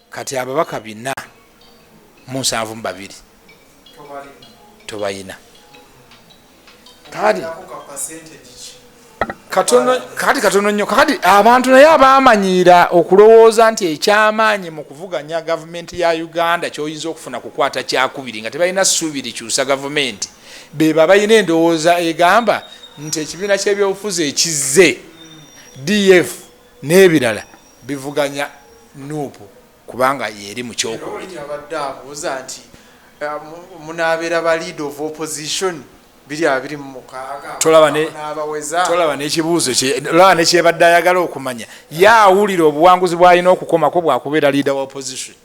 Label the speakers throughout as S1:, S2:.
S1: Kati ababaka 472 tobayina. Kati katono nnyo. Kakati abantu naye abamanyiira okulowooza nti ekyamaanyi mu kuvuganya gavumenti ya Uganda kyoyinza okufuna kukwata kyakubiri, nga tebalina ssuubi likyusa gavumenti, beba balina endowooza egamba nti ekibiina ky'ebyobufuzi ekizze DF n'ebirala bivuganya NUP kubanga yeri mu kyokubiri.
S2: Abadde abuuza nti munaabeera ba leader of opposition 2026?
S1: Tolaba n'ekibuuzo, olaba nekyebadde ayagala okumanya. Ye awulira obuwanguzi bw'alina okukomako bwakubeera leader wa opposition,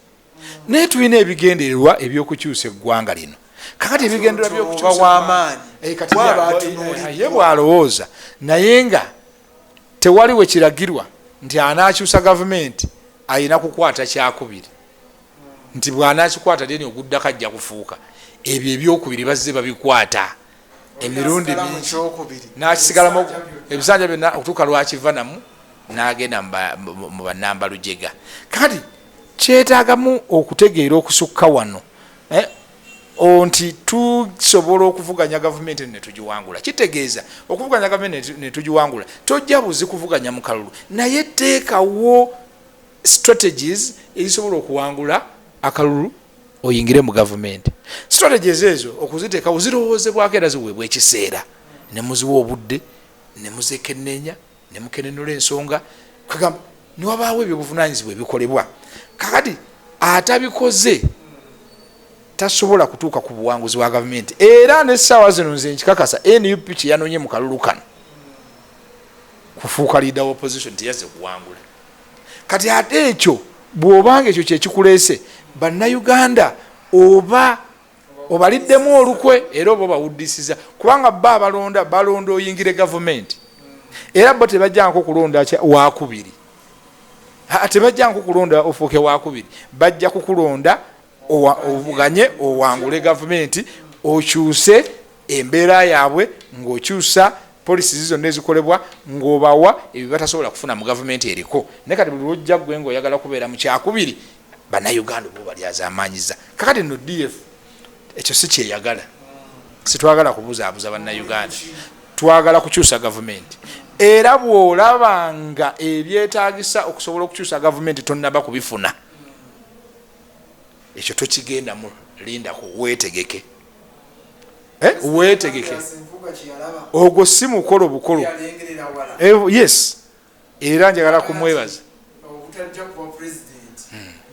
S1: naye tulina ebigendererwa ebyokukyusa eggwanga lino. Kakati ebigendererwa
S2: byokukyusa
S1: ye bwalowooza, naye nga tewali we kiragirwa nti anaakyusa gavumenti ayina kukwata kyakubiri, nti bw'anaakikwata deni oguddako ajja kufuuka. Ebyo ebyokubiri bazze babikwata emirundi mingi, nakisigalamu ebisanja byonna okutuuka lwakiva namu n'agenda mu banamba lujega. Kati kyetaagamu okutegeera okusukka wano nti tusobola okuvuganya gavumenti netugiwangula. Kitegeeza okuvuganya gavumenti netugiwangula, tojja buzi kuvuganya mu kalulu, naye teekawo strategies ezisobola okuwangula akalulu oyingire mu gavumenti. Strategies ezo okuziteekawo zirowoozebwako era ziweebwa ekiseera, ne muziwa obudde, ne muzekenneenya, ne mukenenula ensonga, kagamba niwabaawo ebyobuvunanyizibwa ebikolebwa. Kakati atabikoze tasobola kutuuka ku buwanguzi bwa gavumenti. Era n'essaawa zino nze nkikakasa, NUP kyeyanonye mu kalulu kano kufuuka leader wa opposition, teyazze kuwangula. Kati ate ekyo bw'obanga ekyo kyekikuleese, Bannayuganda oba obaliddemu olukwe era oba obawuddisiza, kubanga ba abalonda balonda oyingire gavumenti, era bo tebajjanko kulonda wakubiri, tebajjanko kulonda ofuuke wakubiri, bajja kukulonda ovuganye owangule gavumenti, okyuse embeera yaabwe ng'okyusa policies zonna ezikolebwa, ng'obawa ebyo batasobola kufuna mu gavumenti eriko. Naye kati buli lwojja gwe ng'oyagala kubeera mu kyakubiri, Bannayuganda oba obalyazaamaanyiza. Kakati nno DF ekyo si kyeyagala, sitwagala kubuzaabuza Bannayuganda, twagala kukyusa gavumenti. Era bw'olaba nga ebyetaagisa okusobola okukyusa gavumenti tonnaba kubifuna, ekyo tokigendamu, lindako, weetegeke, weetegeke. Ogwo si mukolo bukolo. Yes, era njagala kumwebaza.
S2: Obutajja kuba president,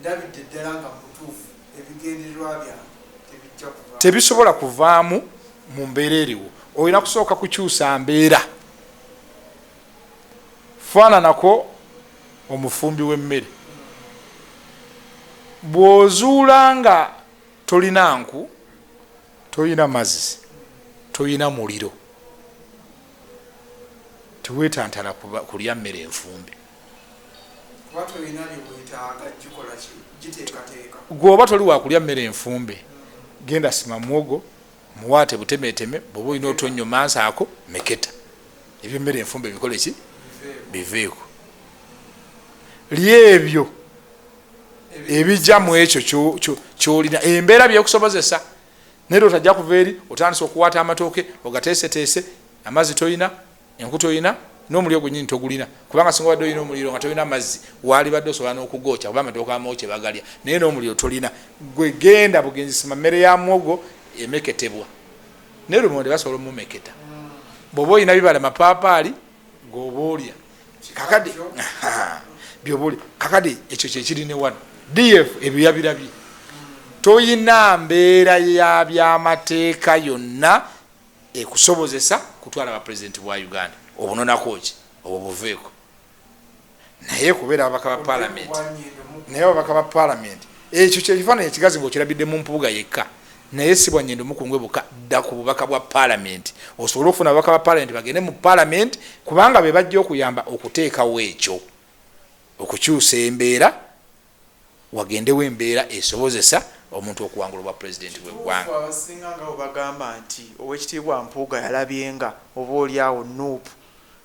S2: ndabidde ddala nga mutuufu, ebigendererwa byange tebijja kuva
S1: Tebisobola kuvaamu mu mbeera eriwo. Olina kusooka kukyusa mbeera. Faananako omufumbi w'emmere, bw'ozuula nga tolina nku, tolina mazzi, tolina muliro, teweetantala kulya mmere enfumbe.
S2: Kuba tolina byeweetaaga gikola ki, giteekateeka.
S1: Gweoba toli wakulya mmere enfumbe, genda sima muwogo, muwaate butemeteme, bwoba olina otonnyo mansaako meketa. Ebyemmere enfumbe bikole ki? Biveeko. Lyebyo ebijja mu ekyo kyolina, embeera byekusobozesa. Naye otajja kuva eri otandisa okuwaata amatooke ogateeseteese, amazzi toyina, enku toyina, n'omuliro gwenyini togulina, kubanga singa obadde olina omuliro nga tolina mazzi, waali badde osobola n'okugokya, kuba amatooke amookye bagalya, naye n'omuliro tolina. Gwe genda bugenzi sima mmere ya muwogo emeketebwa, naye lumonde basobola omumeketa. Bw'oba olina bibala, mapaapaali g'oba olya kakade byoba olya kakade. Ekyo kyekiri ne wano. DF ebyo yabirabye, toyina mbeera ya byamateeka yonna ekusobozesa kutwala bapulezidenti bwa Uganda. Obunonako ki? Obwo buveeko. Naye kubeera ababaka ba palamenti, naye ababaka ba palamenti, ekyo kyekifaananyi ekigazi ngaokirabidde mu Mpuuga yekka, naye si bwanyendo mukungwe bukka. Dda ku bubaka bwa palamenti osobole okufuna ababaka ba palamenti bagende mu palamenti, kubanga be bajja okuyamba okuteekawo ekyo, okukyusa embeera, wagendewo embeera esobozesa omuntu okuwangula obwa pulezidenti bw'eggwanga.
S2: Abasinga nga bwe bagamba nti Owekitiibwa Mpuuga yalabyenga oba oliawo NUP,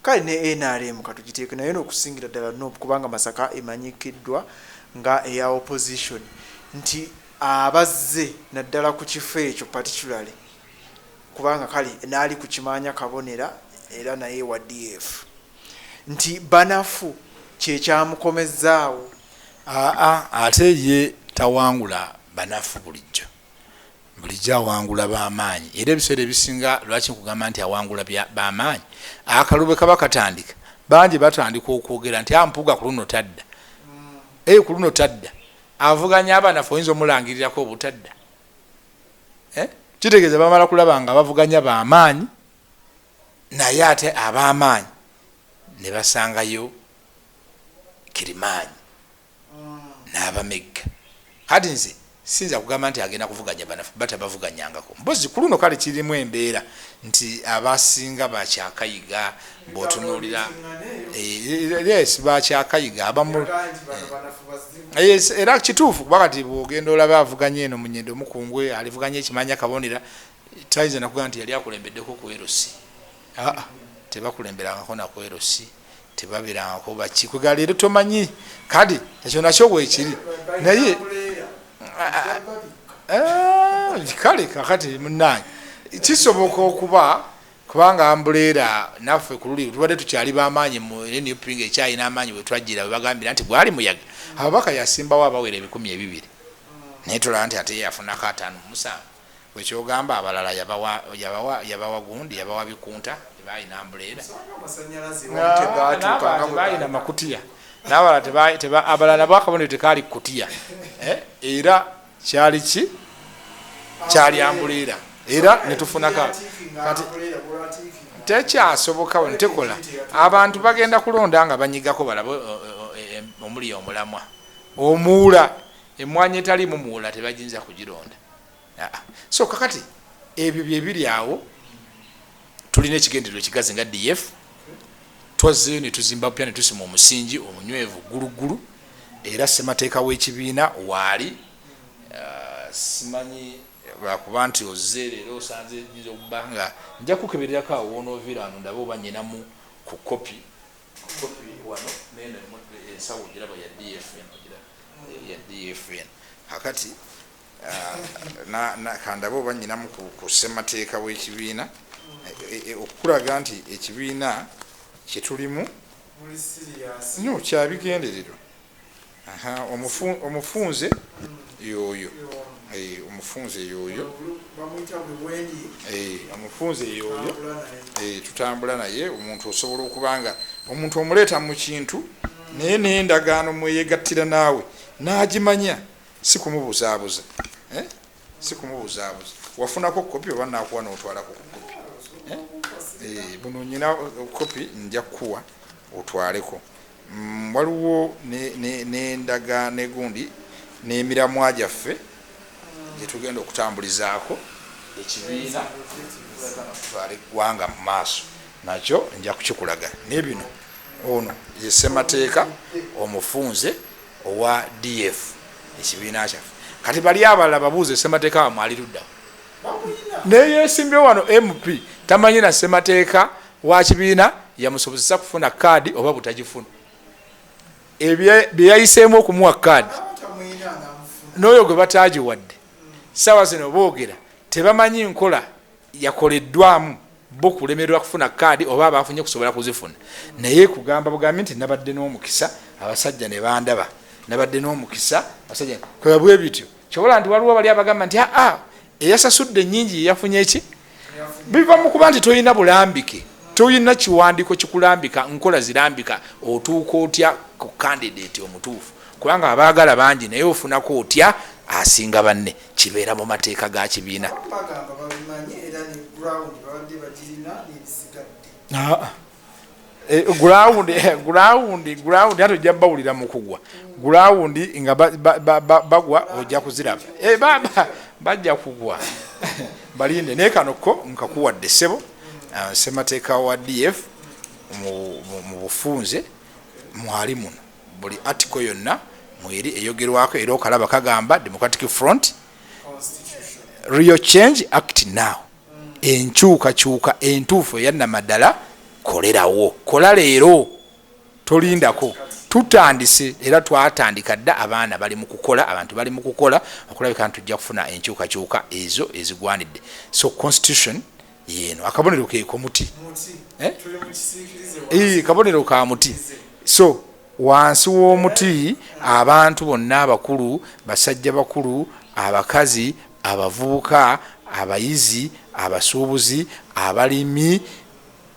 S2: kale ne NRM katugiteeke, naye n'okusingira ddala NUP, kubanga Masaka emanyikiddwa. Nga eya opposition nti abazze naddala ku kifo ekyo particularly, kubanga kale naali ku kimanya kabonera era naye wa DF nti banafu, kyekyamukomezaawo.
S1: Aa, ate ye tawangula banafu bulijjo. Bulijjo awangula bamaanyi, era ebiseera ebisinga lwaki nkugamba nti awangula bamaanyi, akalulu bwe kaba katandika, bangi batandika okwogera nti ampuga ku luno tadda. Ku luno tadda, avuganya abanafu oyinza omulangirirako obutadda. Eh? Kitegeeza bamala kulaba nga bavuganya bamaanyi, naye ate ab'amaanyi ne basangayo kirimaanyi n'abamegga. Kati nze siyinza kugamba nti agenda kuvuganya banafu, batabavuganyangako. Mpozi ku luno kale kirimu embeera nti abasinga bakyakayiga, bw'otunuulira, yes, bakyakayiga abamu. Yes, era kituufu, kuba kati bwogenda olaba avuganya eno Munyendo Mukungwe, alivuganya ekimanya kabonera, tayinza nakugamba nti yali akulembeddeko ku LC. Aa, tebakulemberangako na ku LC, tebabeerangako baki kwega leero tomanyi. Kati ekyo nakyo bwekiri, naye kale kakati munange kisoboka okuba, kubanga ambuleera naffe ku luli tubadde tukyali bamaanyi mu NUP nga ekyalina amaanyi, bwe twajjira bwe bagambira nti gwali muyaga, ababaka yasimbawo abawera 2000, naye tulaba nti ate yafunako 57. Bwekyogamba abalala yabawa gundi, yabawa bikunta, tebalina ambuleera, tebalina makutiya, n'abalala abalala nabo akabonero tekaali kutiya. Era kyali ki? Kyali ambuleera, era netufunako. Kati tekyasoboka tekola. Abantu bagenda kulonda nga banyigako balabe omuli omulamwa omuula. Emwanyi etalimu muula tebajinza kugironda. So kakati ebyo byebiri awo. Tulina ekigendererwa ekigazi nga DF. Twazzeeyo ne tuzimba bupya, ne tusima omusingi omunywevu gguluggulu, era ssemateeka w'ekibiina waali. Simanyi lwakuba nti ozze leero osanze nyinza okuba nga nja kukebererako awo wonooviira wano, ndabe oba nyinamu ku kopi wano. Neno ensawo giraba ya DF eno, ya DF eno. Kakati kandabe oba nyinamu ku ssemateeka w'ekibiina, okukulaga nti ekibiina kyetulimu no kyabigendererwa. Omufunze yoyo, omufunze yoyo, omufunze yoyo, tutambula naye. Omuntu osobola okuba nga omuntu omuleeta mu kintu, naye n'endagaano mweyegattira naawe n'agimanya, si kumubuzaabuza, si kumubuzaabuza. Wafunako kopi oba nakuwa n'otwalako ku kopi? Buno nyina kopi, nja kukuwa otwaleko. Waliwo n'endagaano egundi n'emiramwa gyaffe gyetugenda okutambulizaako ekibiina tutwale eggwanga mu maaso, nakyo nja kukikulaga. Naye bino, ono ye ssemateeka omufunze owa DF, ekibiina kyaffe. Kati bali abalala babuuze, ssemateeka wamwe ali luddawo? Naye yesimbye wano MP tamanyi na ssemateeka wa kibiina yamusobozesa kufuna kaadi oba butagifuna, bye yayiseemu okumuwa kaadi, n'oyo gwe batagiwadde saawa zino boogera tebamanyi nkola yakoleddwamu bo kulemererwa kufuna kaadi oba abafunye kusobola kuzifuna. Naye kugamba bugambi nti nabadde n'omukisa abasajja ne bandaba, nabadde n'omukisa abasajja kweba bwe bityo. Kyobola nti waliwo bali abagamba nti aa eyasasudde ennyingi yeyafunye eki, biva mu kuba nti tolina bulambike, tolina kiwandiiko kikulambika, nkola zirambika otuuka otya ku candidate omutuufu, kubanga abaagala bangi, naye ofunako otya asinga banne? Kibeera mu mateeka ga kibiina.
S2: Bagamba babimanyi, era ne ground babadde bagirina n'ebisigadde.
S1: Ground ate ojja bawulira mu kugwa ground nga bagwa, ojja kuziraba. Bajja kugwa, balinde. Naye kano ko nkakuwadde ssebo. Ssemateeka wa DF mu bufunze mwali muno, buli article yonna mweri eyogerwako, era okalaba kagamba Democratic Front
S2: Constitution.
S1: Real change, act now, enkyukakyuka entuufu eyannamaddala, kolerawo, kola leero, tolindako. Tutandise era twatandika dda. Abaana bali mu kukola, abantu bali mu kukola okulabika nti tujja kufuna enkyukakyuka ezo ezigwanidde. So constitution yeno akabonero keko muti. Eh? Kabonero ka muti. So wansi w'omuti abantu bonna abakulu, basajja bakulu, abakazi, abavubuka, abayizi, abasuubuzi, abalimi,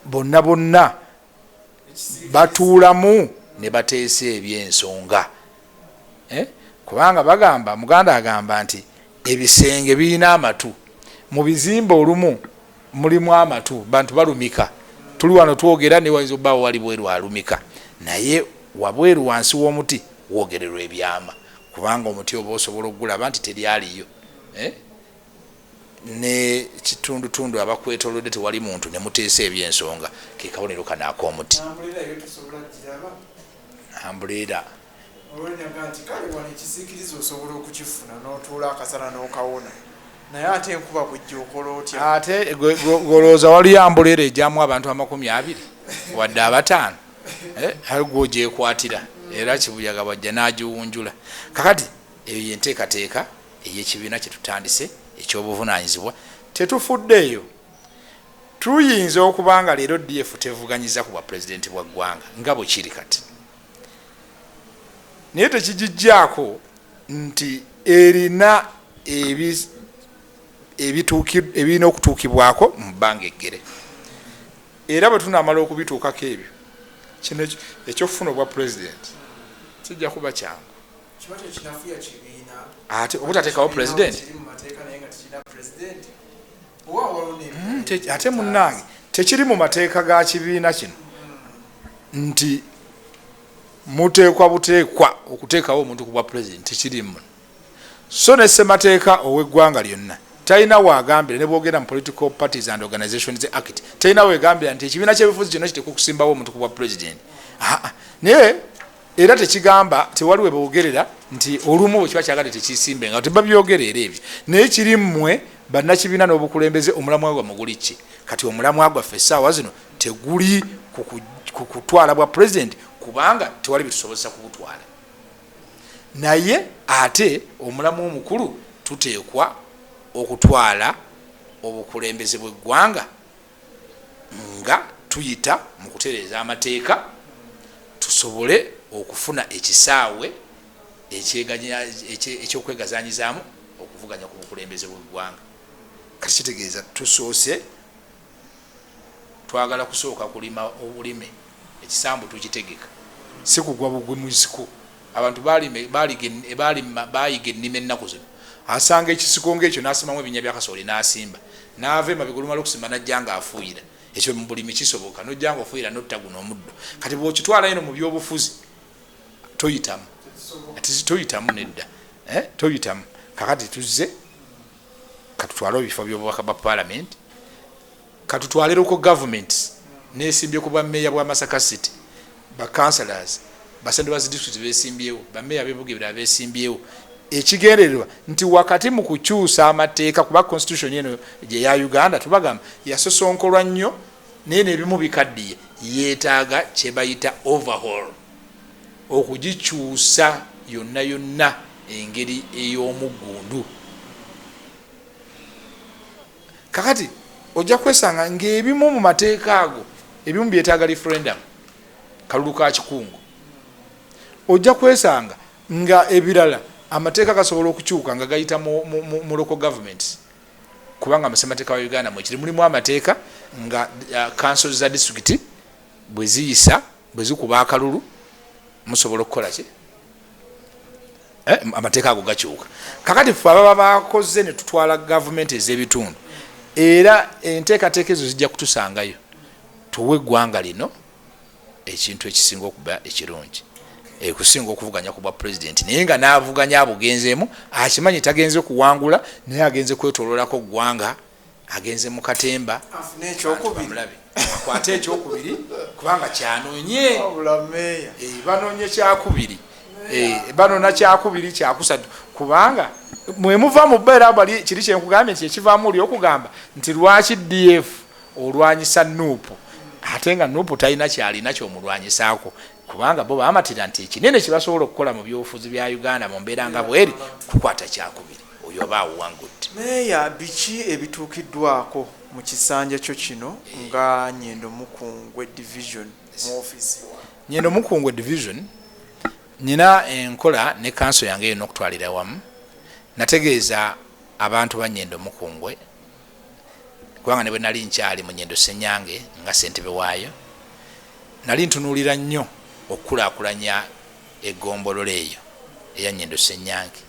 S1: bonna bonna batuulamu ne bateesa ebyensonga. Eh? Kubanga bagamba, Muganda agamba nti ebisenge birina amatu. Mu bizimbe olumu mulimu amatu, bantu balumika. Tuli wano twogera, naye wayinza obbaawo wali bweru alumika. Naye wabweru wansi w'omuti woogererwa ebyama, kubanga omuti oba osobola okugulaba nti teryaliyo, eh? Ne kitundutundu abakwetolodde tewali muntu, ne muteesa ebyensonga. Ke kabonero kano ak'omuti, umbrella.
S2: Olwenyaga nti kale wano ekisiikirize osobola okukifuna n'otuula akasana n'okawona, naye ate enkuba bwejja okola otya?
S1: Ate golowooza waliyo umbrella ejyamu abantu 20 wadde 50? Eh, gwogyekwatira era kibuyaga bwajja n'agiwunjula. Kakati eyo yenteekateeka ey'ekibiina kyetutandise ekyobuvunanyizibwa. Tetufuddeeyo, tuyinza okuba nga leero DF tevuganyiza ku bwa pulezidenti bwa ggwanga nga bwe kiri kati, naye tekigijjaako nti erina ebirina okutuukibwako mu bbanga eggere. Era bwe tunaamala okubituukako ebyo, kino ekyokufuna obwa pulezidenti kijja kuba kyangu.
S2: Kiba tekinafuya kibiina?
S1: Ate obutateekawo pulezidenti?
S2: Kiri mu mateeka naye nga tekirina pulezidenti, oba waliwo
S1: Ate munnange, tekiri mu mateeka ga kibiina kino nti muteekwa buteekwa okuteekawo omuntu ku bwa pulezidenti. Tekirimu. So ne ssemateeka ow'eggwanga lyonna talina waagambira. Ne bwogenda mu Political Parties and Organizations Act, talina wegambira nti ekibiina ky'ebifuzi kyonna kiteekwa okusimbawo omuntu ku bwa pulezidenti. Aa, naye era tekigamba, tewali we boogerera nti olumu bwe kiba kyagadde tekisimbe, nga tebabyogera era ebyo. Naye kiri mmwe bannakibiina n'obukulembeze, omulamwa gwammwe guli ki? Kati omulamwa gwaffe essaawa zino teguli ku kutwala bwa pulezidenti, kubanga tewali bitusobozesa kubutwala. Naye ate omulamwa omukulu, tuteekwa okutwala obukulembeze bw'eggwanga nga tuyita mu kutereeza amateeka, tusobole okufuna ekisaawe ekyokwegazanyizaamu okuvuganya ku bukulembeze bw'eggwanga. Kati kitegeeza tusoose twagala kusooka kulima obulime. Ekisambu tukitegeka, si kugwa bugwi mu nsiko. Abantu bayiga ennima ennaku zino. Asanga ekisiko ngaekyo nasimamu ebinnya byakasooli, nasimba, naava emabega, olumala okusimba najja nga afuuyira. Ekyo mu bulimi kisoboka, nojja nga ofuuyira notta guno omuddo. Kati bwokitwala eno mu byobufuzi, toyitamu, toyitamu nedda. Eh, toyitamu. Kakati tuzze katutwale ebifo byobubaka bwa palamenti, katutwale local government nesimbye ku bwameeya bwa Masaka City, bacouncillors, basente ba district besimbyewo, bameeya bebuga ebirala besimbyewo. Ekigendererwa nti wakati mu kukyusa amateeka, kuba constitution eno gye ya Uganda tubagamba yasosonkolwa nnyo, naye nebimu bikaddiye, yeetaaga kyebayita overhaul, okugikyusa yonna yonna engeri ey'omuggundu. Kakati ojja kwesanga ngaebimu mu mateeka ago, ebimu byetaaga referendum, kalulu ka kikungu. Ojja kwesanga nga ebirala amateeka gasobola okukyuka nga gayita mu local government, kubanga amasemateeka wa Uganda mwekiri mulimu amateeka nga council za district bwe ziyisa, bwe zikuba akalulu, musobola okukola ki? Eh, amateeka ago gakyuka. Kakati ffe ababa bakoze ne tutwala gavumenti ez'ebitundu, era enteekateeka ezo zijja kutusangayo, tuwe eggwanga lino ekintu ekisinga okuba ekirungi ekusinga okuvuganya ku bwa pulezidenti. Naye nga n'avuganya abugenzeemu akimanyi tagenze kuwangula, naye agenze kwetololako ggwanga, agenze mu katemba.
S2: Afune ekyokubiri.
S1: Bamulabe akwate ekyokubiri, kubanga kyanoonye.
S2: Wabula meeya.
S1: Eh, banoonye kyakubiri. Eh, banona kyakubiri, kyakusatu, kubanga mwemuva mu bbeera bali kiri kyenkugambye nti ekivaamu oli okugamba nti lwaki DF olwanyisa NUP, ate nga NUP talina kyalina kyomulwanyisaako. Kubanga bo bamatira nti ekinene kyebasobola okukola mu byobufuzi bya Uganda mu mbeera nga bweri kukwata kyakubiri, oyo oba awangudde.
S2: Meeya, biki ebituukiddwako mu kisanja kyo kino nga Nyendo Mukungwe Division mu ofiisi?
S1: Nyendo Mukungwe Division nyina enkola ne kanso yange yonna okutwalira wamu. Nategeeza abantu ba Nyendo Mukungwe, kubanga ne bwe nali nkyali mu Nyendo Senyange nga ssentebe waayo, nali ntunuulira nnyo okukulaakulanya eggombolola eyo eya Nyendo Senyange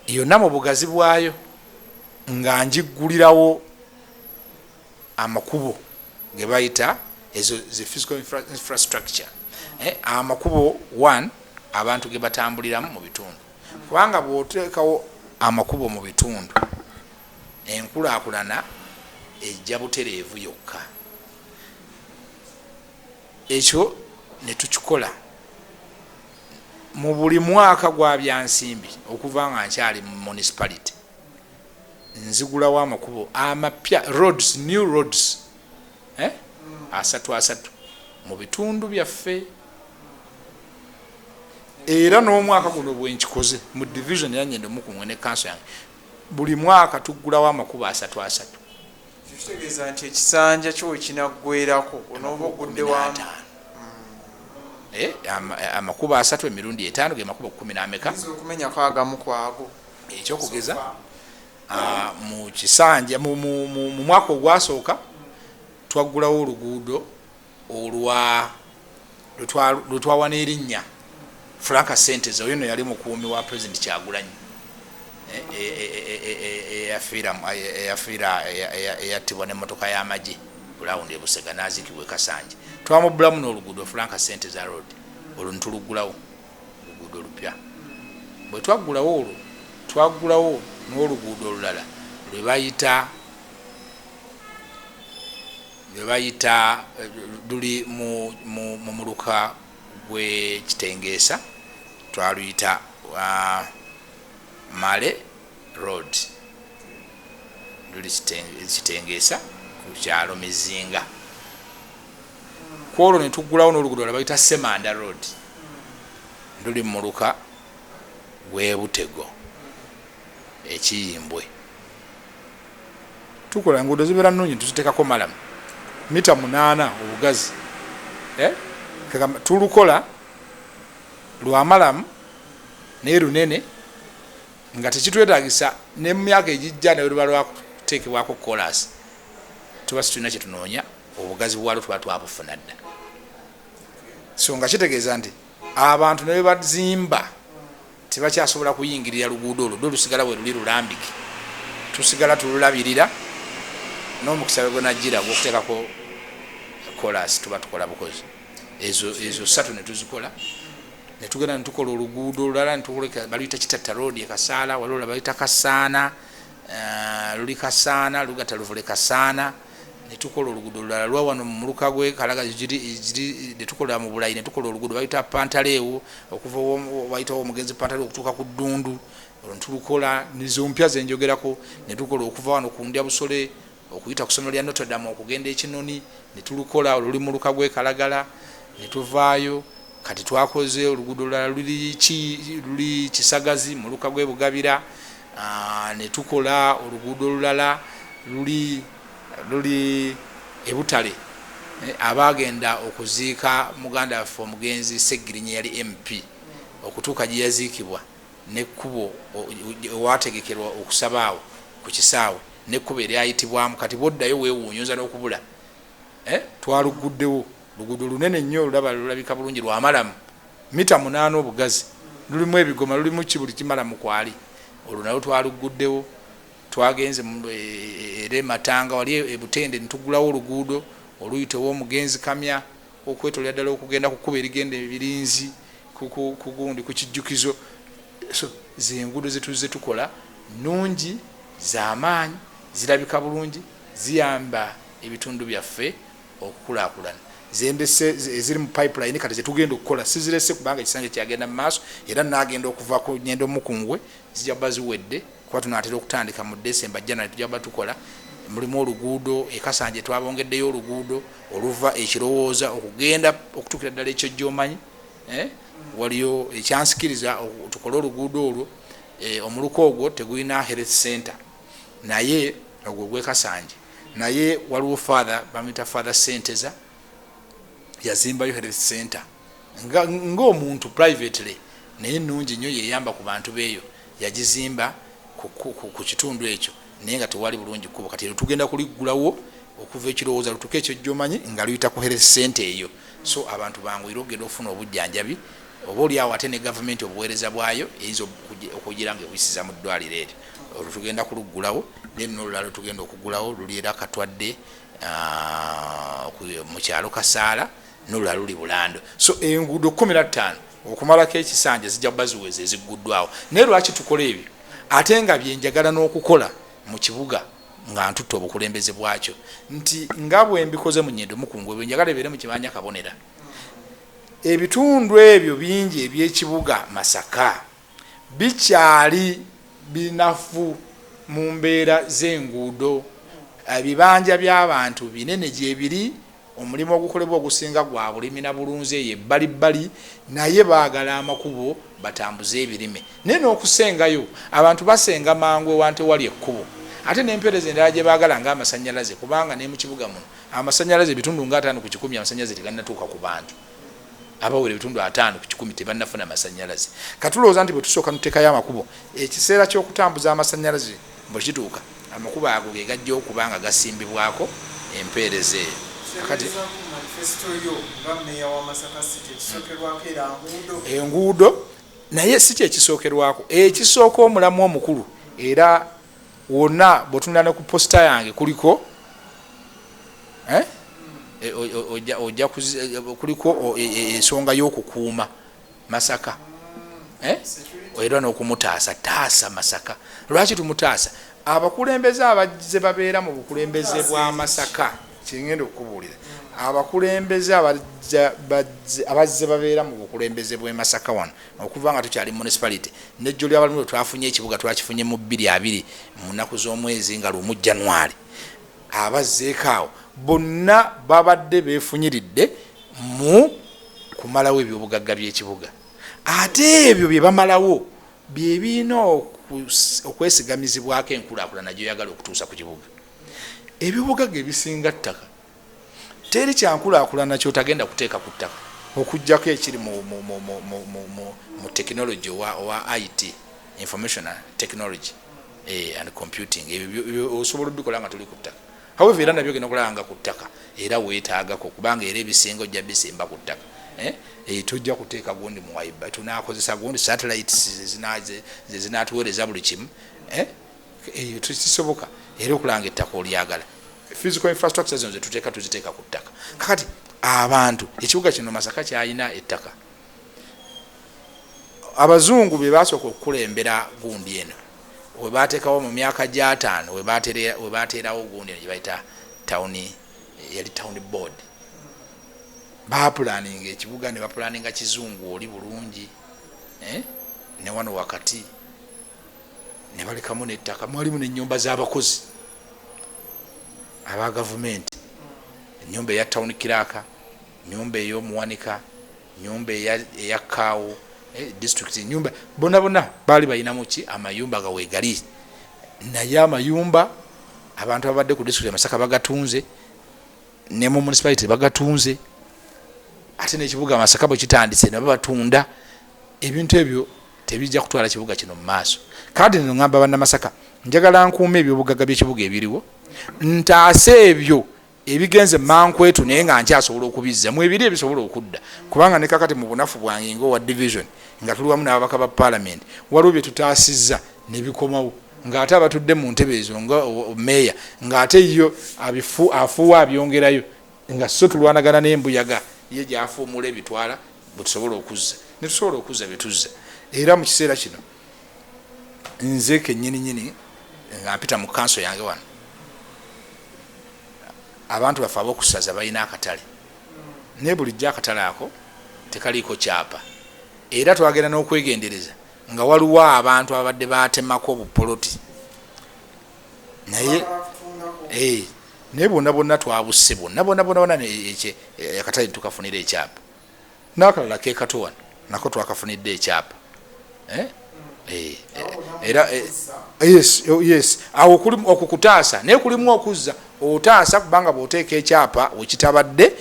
S1: yonna mu bugazi bwayo, nga njiggulirawo amakubo ge bayita ezo ze physical infrastructure, amakubo one abantu ge batambuliramu mu bitundu. Kubanga bw'oteekawo amakubo mu bitundu, enkulaakulana ejja butereevu yokka. Ekyo ne tukikola mu buli mwaka gwa byansimbi. Okuva nga nkyali mu municipality, nzigulawo amakubo amapya, roads, new roads, asatu asatu mu bitundu byaffe. Era n'omwaka guno bwenkikoze mu division ya Nyendo Mukungwe ne kanso yange, buli mwaka tuggulawo amakubo asatu asatu.
S2: Kitegeeza nti ekisanja kyo wekinaggwerako onooba ogudde wamu?
S1: Amakubo asatu emirundi 5 ge makubo 10 n'ameka?
S2: Okumenyako agamu kwago.
S1: Ekyokugeza, mu kisanja mu mwaka ogwasooka twaggulawo oluguudo olwa lwetwawa n'erinnya Frank Senteza. Oyo nno yali mukuumi wa President Kyagulanyi eyafiira, eyattibwa n'emmotoka y'amagye kulawundi ebusega n'aziikibwa e Kasanje. Twamubbulamu n'oluguudo Frank Senteza Road, olwo ntuluggulawo oluguudo olupya. Bwe twaggulawo olwo, twaggulawo n'oluguudo olulala lwe bayita luli mu muluka gw'Ekitengeesa, twaluyita Male Road, luli Kitengeesa ku kyalo Mizinga. Kwolwo ne tuggulawo n'oluguudo lwe bayita Semanda Road, luli mu muluka gw'Ebutego Ekiyimbwe. Tukola enguudo zibeera nnungi, tuziteekako malamu mita 8 obugazi. Tulukola lwamalamu naye lunene nga tekitwetagisa ne mu myaka egijja ne luba lwakuteekebwako kolasi, tuba situlina kyetunoonya, obugazi bwalwo tuba twabufuna dda. So nga kitegeeza nti abantu ne bebazimba tebakyasobola kuyingirira luguudo olwo, ddo lusigala bwe luli lulambike, tusigala tululabirira. N'omukisa we gunajjira gwokuteekako kolasi, tuba tukola bukozi. Ezo satu netuzikola, netugenda netukola oluguudo olulala baluyita Kitatta Road e Kasaala. Waliwo bayita Kasaana, luli Kasaana, lugatta Luvule Kasaana. Netukola oluguudo olulala lwa wano mu muluka gwe Kalaga, netukola mu Bulayi, netukola oluguudo bayita Pantaleewo, okuva bayitawo omugenzi Pantaleewo okutuuka ku Ddundu. Olwo netulukola. Nizo mpya zenjogerako. Netukola okuva wano ku Ndya Busole okuyita ku ssomero lya Notre Dame okugenda Ekinoni, netulukola olwo luli muluka gwe Kalagala. Netuvaayo, kati twakoze oluguudo olulala luli Kisagazi, muluka gwe Bugabira. Netukola oluguudo olulala luli Ebutale, abagenda okuziika muganda waffe omugenzi Segirinya yali MP, okutuuka gye yaziikibwa nekkubo ewategekerwa okusabaawo ku kisaawe nekkubo eryayitibwamu. Kati bwoddayo weewuunyuza n'okubula. Twaluguddewo luguudo lunene nnyo, olulaba lulabika bulungi, lwamalamu mita 8 obugazi, lulimu ebigoma, lulimu ki, buli kimalamu kwali. Olwo nalwo twaluguddewo. Twagenze era Ematanga wali Ebutende, netugulawo oluguudo oluyita ow'omugenzi Kamya okwetolera ddala okugenda ku kkubo erigenda Ebirinzi kugundi ku kijjukizo. So zenguudo zetuzze tukola nungi, zamaanyi, zirabika bulungi, ziyamba ebitundu byaffe okukulaakulana. Zendese eziri mu pipeline kati zetugenda okukola sizirese, kubanga ekisanja kyagenda mu maaso, era nagenda okuva ku Nyendo Mukungwe zijja kuba ziwedde, kuba tunatera okutandika mu December, January tujja kuba tukola. Mulimu oluguudo Ekasanje, twabongeddeyo oluguudo oluva Ekirowooza okugenda okutuukira ddala ekyo gyomanyi. Waliyo ekyansikiriza tukole oluguudo olwo. Omuluka ogwo tegulina health center, naye ogwo gwekasanje, naye waliwo father bamwita Father Senteza, yazimbayo health center ngaomuntu privately, naye nungi nnyo, yeyamba ku bantu beeyo. Yagizimba ku kitundu ekyo, naye nga tewali bulungi kkubo. Kati ero tugenda kuliggulawo okuva ekirowooza lutuke ekyo gyomanyi nga luyita ku health center eyo, so abantu banguyire okugenda okufuna obujjanjabi. Oba oliawo ate ne gavumenti obuweereza bwayo eyinza okugira nga ebuyisiza mu ddwaliro eryo. Olwo tugenda kuluggulawo. Then n'olulala tugenda okugulawo luli era Katwadde, mu kyalo Kasaala, n'olulala luli Bulando. So enguudo 15 okumalako ekisanja zijja kuba ziweza ezigguddwawo. Naye lwaki tukola ebyo ate nga byenjagala n'okukola mu kibuga nga ntutte obukulembeze bwakyo? Nti nga bwe mbikoze mu Nyendo Mukungwe, bwe njagala ebeere mu Kibanja Kabonera. Ebitundu ebyo bingi ebyekibuga Masaka bikyali binafu mu mbeera z'enguudo. Ebibanja by'abantu binene gyebiri, omulimu ogukolebwa ogusinga gwa bulimi na bulunzi eyo ebbalibbali, naye baagala amakubo batambuze ebirime. Naye n'okusengayo abantu basenga mangu ewantu ewali ekkubo, ate n'empeereza endala gye baagala ng'amasanyalaze, kubanga ne mu kibuga muno amasanyalaze ebitundu nga 50% amasanyalaze tegannatuuka ku bantu. Abawera ebitundu 50% tebannafuna masanyalaze. Katulowooza nti bwe tusooka nuteekayo amakubo, ekiseera ky'okutambuza amasanyalaze bwe kituuka, amakubo ago ge gajja okuba nga gasimbibwako empeereza eyo.
S2: Kati
S1: enguudo naye si kyekisookerwako. Ekisooka omulamu omukulu, era wonna bw'otunula ne ku posita yange kuliko ojja kuliko ensonga y'okukuuma Masaka era n'okumutaasa. Taasa Masaka. Lwaki tumutaasa? Abakulembeze abazze babeera mu bukulembeze bwa Masaka, kingenda okukubuulira, abakulembeze abazze babeera mu bukulembeze bw'e Masaka wano okuva nga tukyali municipality, nejjo lyabalimu lwe twafunye ekibuga, twakifunye mu 2020 mu nnaku z'omwezi nga 1 January, abazzeeko awo bonna babadde beefunyiridde mu kumalawo ebyobugagga by'ekibuga. Ate ebyo bye bamalawo bye birina okwesigamizibwako enkulaakulana gy'oyagala okutuusa ku kibuga. Ebyobugagga ebisinga ttaka. Teri kyankulaakulana kyotagenda kuteeka ku ttaka okuggyako ekiri mu tekinologi owa IT, information technology and computing. Ebyo osobola obikola nga tuli ku ttaka. However, era nabyo ogenda okulaba nga ku ttaka era weetaagako, kubanga era ebisinga ojja bisimba ku ttaka. Tojja kuteeka gundi muwaiba, tunakozesa gundi satellites ze zinatuweereza buli kimu. Eyo tekisoboka. Era okulaba nga ettaka olyagala, physical infrastructure zino zetuteeka tuziteeka ku ttaka. Kakati abantu, ekibuga kino Masaka kyalina ettaka. Abazungu be basooka okukulembera gundi eno webateekawo mu myaka gy'ataano, webateerawo gundi eno gye bayita town, yali town board. Bapulaninga ekibuga ne bapulaninga kizungu oli bulungi, ne wano wakati ne balekamu n'ettaka. Mwalimu n'ennyumba z'abakozi aba gavumenti, ennyumba eya town clerk, nyumba ey'omuwanika, nyumba eya kaawo district, nyumba bonna bonna baali balinamu ki amayumba nga weegali. Naye amayumba abantu abadde ku district Masaka bagatunze, ne mu municipality bagatunze, ate n'ekibuga Masaka bwe kitandise nabo batunda. Ebintu ebyo tebijja kutwala kibuga kino mu maaso. Kati nno ŋŋamba Bannamasaka, njagala nkuuma ebyobugagga by'ekibuga ebiriwo, ntaase ebyo ebigenze mankwetu, naye nga nkyasobola okubizza mu ebiri ebisobola okudda, kubanga ne kakati mu bunafu bwange ngaowa division nga tuli wamu n'ababaka ba parliament, waliwo bye tutaasizza ne bikomawo, ng'ate abatudde mu ntebe ezo nga meeya ng'ate yo afuuwa abyongerayo, nga so tulwanagana n'embuyaga ye gyafuumula ebitwala. Bwe tusobola okuzza ne tusobola okuzza bye tuzza. Era mu kiseera kino nze kennyini nyini nga mpita mu kanso yange wano, abantu baffe ab'okusaza balina akatale, naye bulijjo akatale ako tekaliiko kyapa. Era twagenda n'okwegendereza nga waliwo abantu ababadde batemako obupoloti, naye naye bonna bonna twabusse, bonna bonna bonna bonna, akatale tukafunira ekyapa. N'akalala kekato wano nako twakafunidde ekyapa. Era yes, awo okukutaasa, naye kulimu okuzza otaasa, kubanga bw'oteeka ekyapa wekitabadde,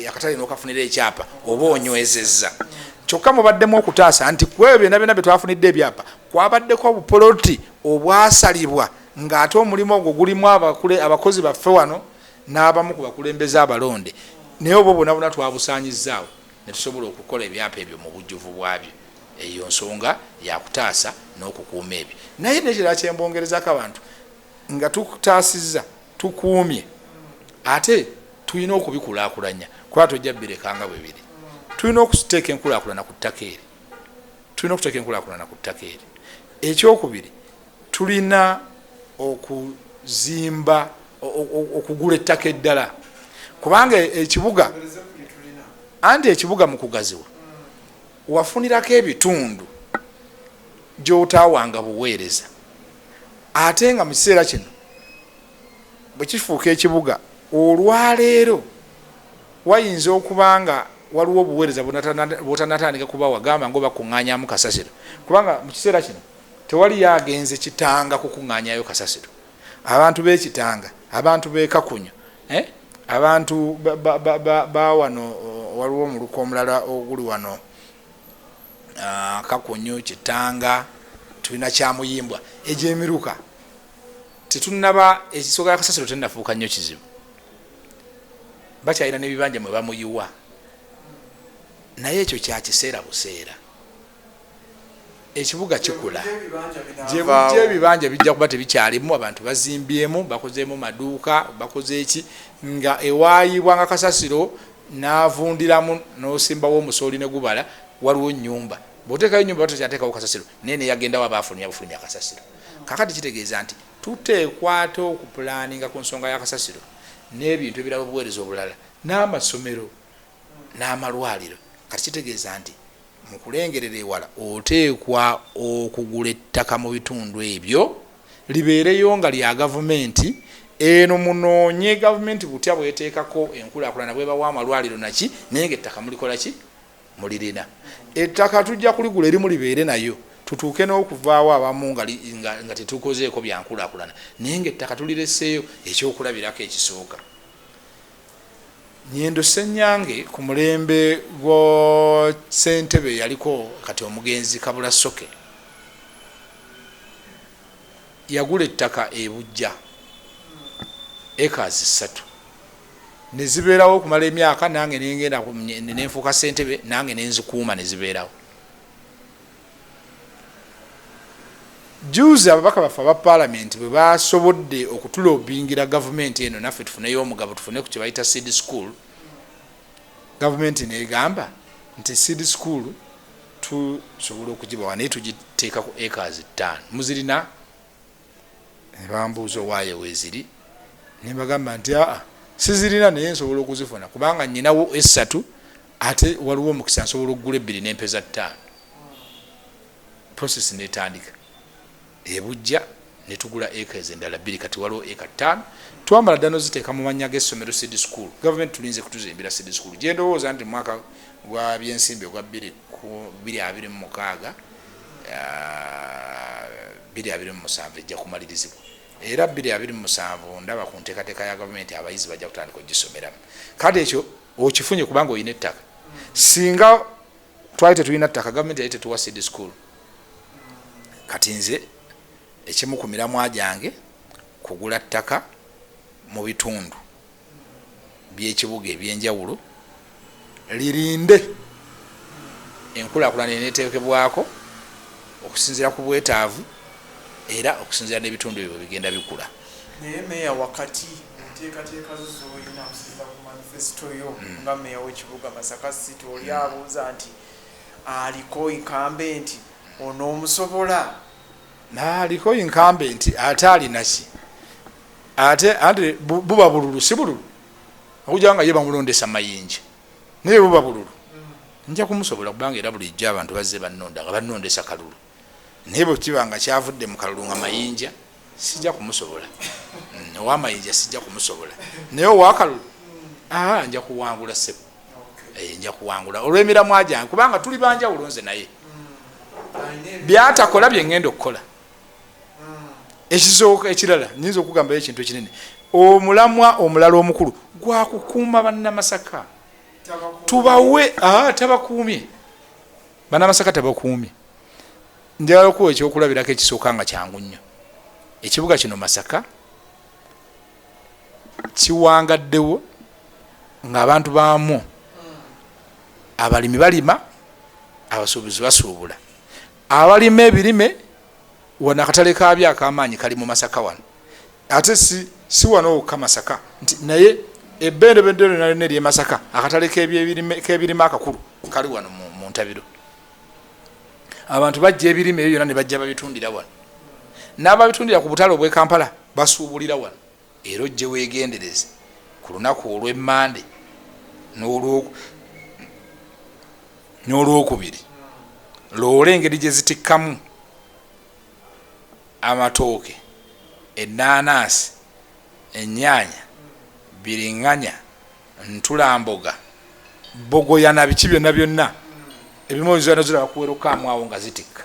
S1: akatale n'okafunira ekyapa oba onywezezza. Kyokka mubaddemu okutaasa nti kwebyo byonna byonna bye twafunidde ebyapa kwabaddeko obupoloti obwasalibwa ng'ate omulimu ogwo gulimu abakozi baffe wano n'abamu ku bakulembeze abalonde, naye obwo bwonna bwonna twabusaanyizaawo ne tusobola okukola ebyapa ebyo mu bujjuvu bwabyo. Eyo nsonga yakutaasa n'okukuuma ebyo. Naye nekirala kyembongerezako abantu, nga tukutaasizza, tukuumye, ate tulina okubikulaakulanya, kuba tojja birekanga bwe biri. Tulina okuteeka enkulaakulana ku ttaka eri, tulina okuteeka enkulaakulana ku ttaka eri. Ekyokubiri, tulina okuzimba, okugula ettaka eddala, kubanga ekibuga, anti ekibuga mu kugaziwa wafunirako ebitundu gy'otaawanga buweereza, ate nga mu kiseera kino bwe kifuuka ekibuga olwaleero wayinza okuba nga waliwo obuweereza bw'otanatandika kubawa, gamba nga obakuŋŋaanyamu kasasiro, kubanga mu kiseera kino tewali yagenze Kitanga kukuŋŋaanyayo kasasiro. Abantu b'Ekitanga, abantu b'Ekakunyu, abantu ba wano, waliwo omuluka omulala oguli wano, Kakunyu, Kitanga, tulina Kyamuyimbwa, egyo emiruka tetunaba ekisooka ya kasasiro tenafuuka nnyo kizibu, bakyalina n'ebibanja mwe bamuyiwa, naye ekyo kyakiseera buseera. Ekibuga kikula, gyebujja ebibanja bijja kuba tebikyalimu, abantu bazimbyemu, bakozeemu maduuka, bakoze eki, nga ewaayibwanga kasasiro n'avundiramu n'osimbawo omusooli ne gubala, waliwo nyumba. Bw'oteekayo nyumba batakyateekawo kasasiro, naye neyagendawo aba afulumya bufulumya kasasiro. Kakati kitegeeza nti tuteekwate okupulaninga ku nsonga ya kasasiro n'ebintu ebirala, obuweereza obulala, n'amasomero n'amalwaliro. Kati kitegeeza nti mu kulengerera ewala oteekwa okugula ettaka mu bitundu ebyo libeereyo nga lya gavumenti. Eno munoonye gavumenti butya bweteekako enkulaakulana, bwebawa amalwaliro naki, naye nga ettaka mulikola ki? Mulirina. Ettaka tujja kuligula erimu libeere nayo, tutuuke n'okuvaawo abamu nga tetukozeeko byankulaakulana, naye nga ettaka tulireseeyo. Ekyokulabirako ekisooka, Nyendo Senyange ku mulembe gwa ssentebe yaliko kati omugenzi Kabula Soke, yagula ettaka ebujja ekazi 3 nezibeerawo okumala emyaka. Nange nengenda nenfuuka ssentebe, nange nenzikuuma nezibeerawo. Juzi ababaka baffe aba Paalamenti bwe basobodde okutulobingira gavumenti eno naffe tufuneyo omugabo, tufune ku kyebayita seed school, gavumenti negamba nti seed school tusobola okugibawa, naye tugiteeka ku acres 5. Muzirina? Nebambuuza owaaye weeziri, nebagamba nti aa, sizirina, naye nsobola okuzifuna kubanga nyinawo esatu, ate waliwo omukisa nsobola okugula ebbiri nempeza 5. Process netandika ebujja, netugula acres endala 2. Kati waliwo eka 5, twamala dda noziteeka mu mannya g'essomero seed school. Gavumenti tulinze kutuzimbira seed school, gyendowooza nti mwaka gwa byensimbi ogwa 2026 2027 ejja kumalirizibwa. Era 2027 ndaba ku nteekateeka ya gavumenti abayizi bajja kutandika ogisomeramu. Kati ekyo okifunye kubanga olina ettaka. Singa twali tetulina ttaka, gavumenti yali tetuwa seed school. Kati nze ekimu ku miramwa gyange kugula ttaka mu bitundu by'ekibuga ebyenjawulo, lirinde enkulaakulana eneeteekebwako okusinziira ku bwetaavu era okusinziira n'ebitundu ebyo bigenda bikula.
S2: Naye meeya, wakati enteekateeka zo z'olina okusinziira ku manifesito yo nga meeya w'ekibuga Masaka City, oli abuuza nti aliko incumbent onoomusobola?
S1: Aliko incumbent ate alinaki? Ate ante buba bululu, si bululu okujja nga ye bamulondesa mayinja, naye buba bululu. Nja kumusobola kubanga era bulijjo abantu bazze bannonda nga bannondesa kalulu, naye bwe kiba nga kyavudde mu kalulu nga mayinja, sijja kumusobola. Owamayinja sijja kumusobola, naye owakalulu aa nja kuwangula, ssebo. Nja kuwangula olw'emiramwa gyange, kubanga tuli banjawulo nze naye. Byatakola bye ŋŋenda okukola. Ekisooka, ekirala nyinza okugambayo ekintu ekinene, omulamwa omulala omukulu gwakukuuma Bannamasaka. Tubawe tabakuumye Bannamasaka, tabakuumye. Njagala okuwa ekyokulabirako ekisooka nga kyangu nnyo. Ekibuga kino Masaka kiwangaddewo ng'abantu baamwo abalimi balima, abasuubuzi basuubula, abalima ebirime. Wano akatale kaabyo ak'amaanyi kali mu Masaka wano, ate si wano wokka Masaka nti, naye ebbendobendo lyonna lyonna ery'e Masaka, akatale k'ebirime akakulu kali wano mu Ntabiro. Abantu bajja ebirime ebyo byonna ne bajja babitundira wano, n'ababitundira ku butale obw'e Kampala basuubulira wano. Era ojje weegendereze ku lunaku olw'Emmande n'Olwokubiri, loole engeri gye zitikkamu amatooke, ennaanansi, ennyaanya, biriŋŋanya, ntulamboga, bogoya na biki byonna byonna. Ebimu oyinza noziraba ku welcome awo nga zitikka,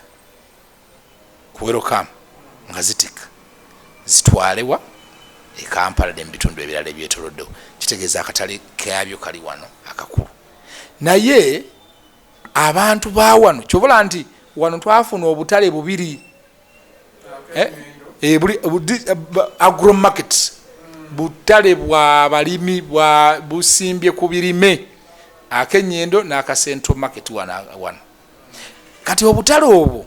S1: ku welcome nga zitikka, zitwalewa e Kampala ne mu bitundu ebirala ebyetoloddewo. Kitegeeza akatale kabyo kali wano akakulu, naye abantu ba wano kyobola nti wano twafuna obutale bubiri, agro market, butale bwa balimi bwa busimbye ku birime, ak'Ennyendo n'aka Central Market wano. Kati obutale obwo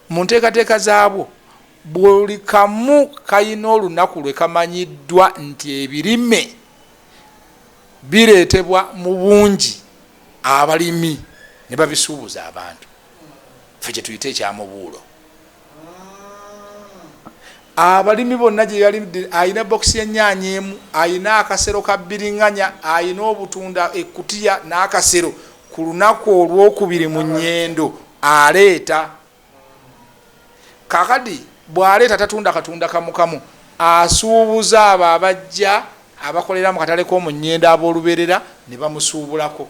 S1: mu nteekateeka zaabwo buli kamu kayina olunaku lwe kamanyiddwa nti ebirime bireetebwa mu bungi, abalimi ne babisuubuza abantu, ffe kye tuyita ekyamubuulo. Abalimi bonna gye yali ayina bokisi y'ennyaanya emu, ayina akasero ka biriŋŋanya, ayina obutunda ekutiya n'akasero, ku lunaku olwokubiri mu Nnyendo aleeta. Kakati bw'aleeta tatunda katunda kamukamu, asuubuza abo abajja abakolera mu katale k'omu Nnyendo ab'olubeerera ne bamusuubulako.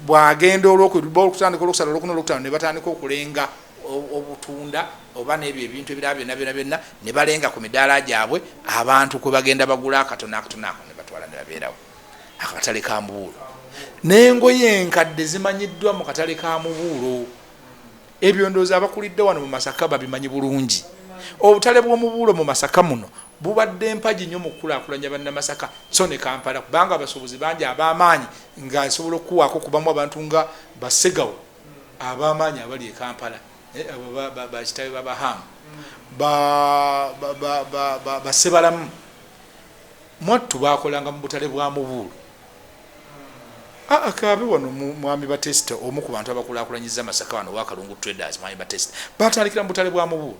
S1: Bw'agenda olwokutandika Olwokusatu, Olwokuna, Olwokutaano, ne batandika okulenga obutunda oba n'ebyo ebintu ebirala byonna byonna byonna, ne balenga ku midaala gyabwe abantu kwe bagenda bagula akatono akatono ako ne batwala ne babeerawo. Akatale ka mubuulo n'engoye enkadde zimanyiddwa mu katale ka mubuulo. Ebyo ndowooza abakulidde wano mu Masaka babimanyi bulungi. Obutale bw'omubuulo mu Masaka muno bubadde mpagi nnyo mu kukulaakulanya Bannamasaka so ne Kampala, kubanga abasuubuzi bangi ab'amaanyi nga nsobola okukuwaako kubamu abantu nga Basegawo ab'amaanyi abali e Kampala, abo bakitawe babahamu Basebalamu mwattu bakolanga mu butale bwa mubuulo. Akabe wano Mwami Batesita, omu ku bantu abakulaakulanyiza Masaka wano wakalungu Traders, Mwami Batesita, batandikira mu butale bwa mubuulo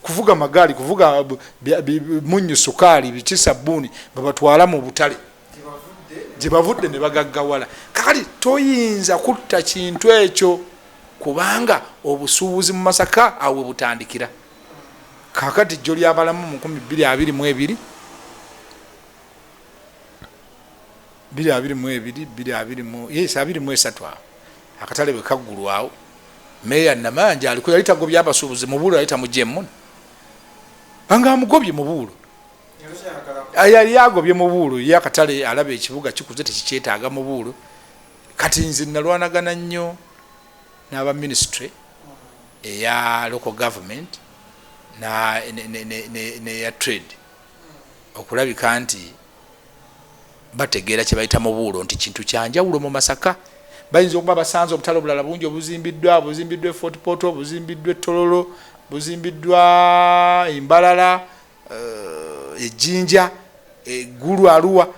S1: kuvuga magaali, kuvuga munyu, sukaali, biki, sabbuuni, babatwala mu butale gye bavudde ne bagaggawala. Kakati toyinza kutta kintu ekyo, kubanga obusuubuzi mu Masaka awo we butandikira. Kakati jjo lyabalamu mu 2022, 222, 2 20, yes, 23 awo akatale bwe kaggulwawo, meeya Namanja aliko yali tagobye abasuubuzi mubuulo, yali tamugye muno nga amugobye mubuulo, yali agobye mubuulo ye akatale, alaba ekibuga kikuze tekikyetaaga mubuulo. Kati nze nalwanagana nnyo n'aba ministry eya local government neya trade okulabika nti bategeera kye bayita mubuulo nti kintu kyanjawulo mu Masaka. Bayinza okuba basanze obutale obulala bungi obuzimbiddwa, buzimbiddwa e Fort Portal, buzimbiddwa Etololo, buzimbiddwa Embalala, Ejjinja, Eggulu, Aluwa,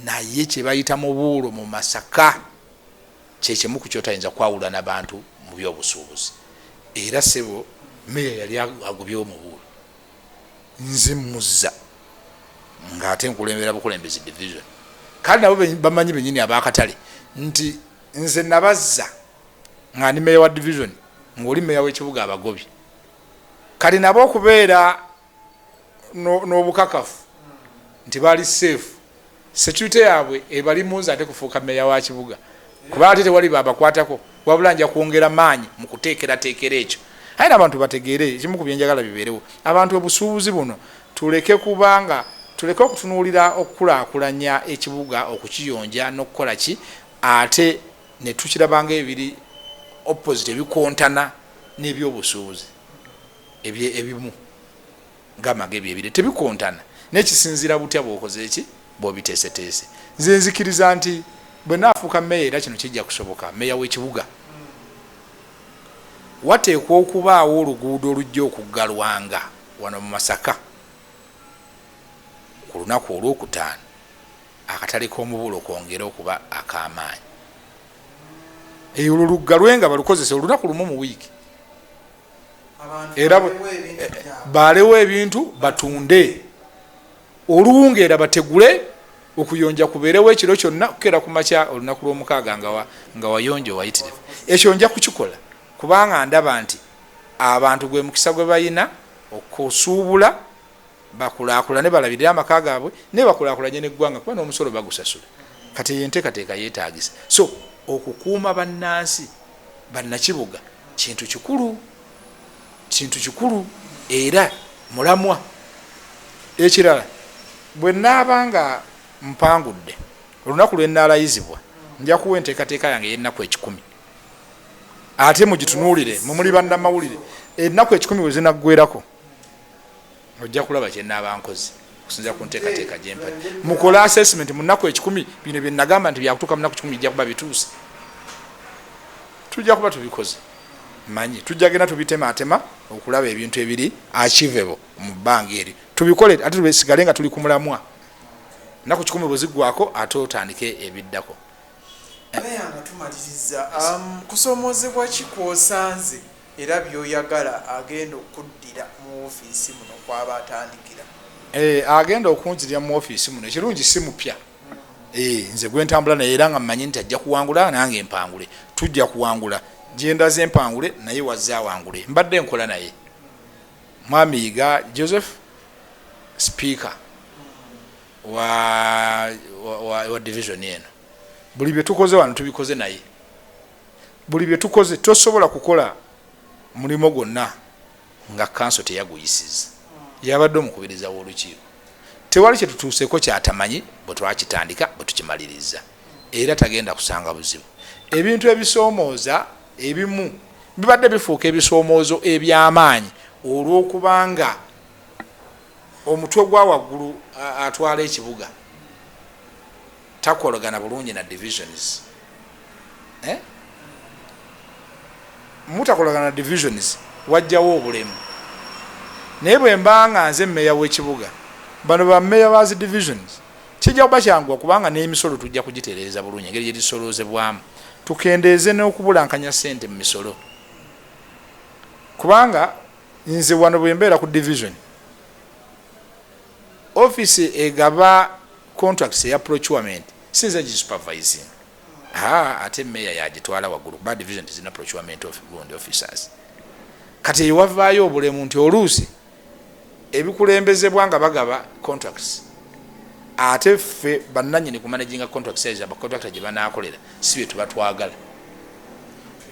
S1: naye kye bayita mubuulo mu Masaka kyekimu ku kyotayinza kwawula nabantu mu byobusuubuzi. Era sebo meya yali agobyewo mubuulo, nze muzza ngaate nkulembera bukulembezi division. Kale nabo bamanyi benyini abakatale nti nze nabazza nga ndi meya wa division, ngaoli meya w'ekibuga abagobye. Kati nabo okubeera n'obukakafu nti bali safe, security yaabwe ebali munze ate kufuuka meya wa kibuga. Kuba ate tewali babakwatako, wabula nja kwongera maanyi mu kuteekerateekera ekyo. Aye n'abantu bategeere ekimu ku byenjagala bibeerewo. Abantu obusuubuzi buno tuleke, kubanga tuleke okutunuulira okukulaakulanya ekibuga, okukiyonja n'okukola ki, ate ne tukirabanga ebiri opposite, ebikontana n'ebyobusuubuzi ebimu ng'amage byebire tebikontana, naye kisinziira butya bw'okoze eki, bw'obiteeseteese. Nze nzikiriza nti bwe naafuuka meeya, era kino kijja kusoboka, meeya w'ekibuga, wateekwa okubaawo oluguudo olujja okuggalwanga wano mu Masaka ku lunaku olwokutaano, akatale k'omubuulo kwongere okuba ak'amaanyi. Olwo luggalwe nga balukozesa olunaku lumu mu wiiki, era balewo ebintu batunde, oluwungeera bategule, okuyonja kubeerewo ekiro kyonna kukeera ku makya olunaku lw'omukaaga nga wayonja owayitirivu. Ekyo nja kukikola kubanga ndaba nti abantu gwe mukisa gwe balina okusuubula, bakulaakulane, balabirire amaka gaabwe, naye bakulaakulanye n'eggwanga, kuba n'omusolo bagusasula. Kati eyo enteekateeka yeetaagisa. So okukuuma bannansi, bannakibuga, kintu kikulu, kintu kikulu era mulamwa. Ekirala, bwe naaba nga mpangudde, olunaku lwe naalayizibwa nja kuwa enteekateeka yange ey'ennaku 100, ate mugitunuulire mumuli bannamawulire. Ennaku 100 bwe zinaggwerako, ojja kulaba kyenaaba nkoze okusinzira ku nteekateeka gyempadde. Mukole assessment mu nnaku 100. Bino bye nagamba nti byakutuuka mu nnaku 100 bijja kuba bituuse, tujja kuba tubikoze. Manyi tujja genda tubitematema okulaba ebintu ebiri achievable mu bbanga eryo, tubikole, ate tusigale nga tuli ku mulamwa. Nnaku 100 bwe ziggwako, ate otandike ebiddako.
S2: Meya, nga tumaliriza, kusomoozebwa ki kwosanze era byoyagala agenda okuddira mu ofiisi muno kwaba atandikira?
S1: Agenda okunzirira mu ofiisi muno, ekirungi si mupya. Nze gwentambula naye era nga mmanyi nti ajja kuwangula, nange mpangule, tujja kuwangula. Gyendaze mpangule, naye wazze awangule. Mbadde nkola naye, Mwami Yiga Joseph, speaker wa division eno. Buli bye tukoze wano tubikoze naye, buli bye tukoze. Tosobola kukola mulimu gwonna nga kanso teyaguyisiza. Yabadde omukubiriza w'olukiiko. Tewali kyetutuuseeko kyatamanyi, bwe twakitandika, bwe tukimaliriza, era tagenda kusanga buzibu. Ebintu ebisoomooza ebimu bibadde bifuuka ebisoomoozo eby'amaanyi olw'okubanga omutwe gwa waggulu atwala ekibuga takolagana bulungi na divisions, eh? Mutakolagana na divisions, wajjawo obulemu. Naye bwe mbanga nze meeya w'ekibuga, bano bameeya bazi divisions kijja kuba kyanguwa, kubanga n'emisolo tujja kugitereeza bulungi, engeri gyegisoloozebwamu, tukendeeze n'okubulankanya sente mu misolo. Kubanga nze wano bwe mbeera ku division, office egaba contracts eya procurement sinze gisupervising, ate meeya yagitwala waggulu, kuba division tezirina procurement gundi officers. Kati eyo wavaayo obulemu nti oluusi ebikulembezebwa nga bagaba contracts, ate ffe bannanyini kumanaginga contracts ezo, abacontractor gye banakolera si bye tuba twagala.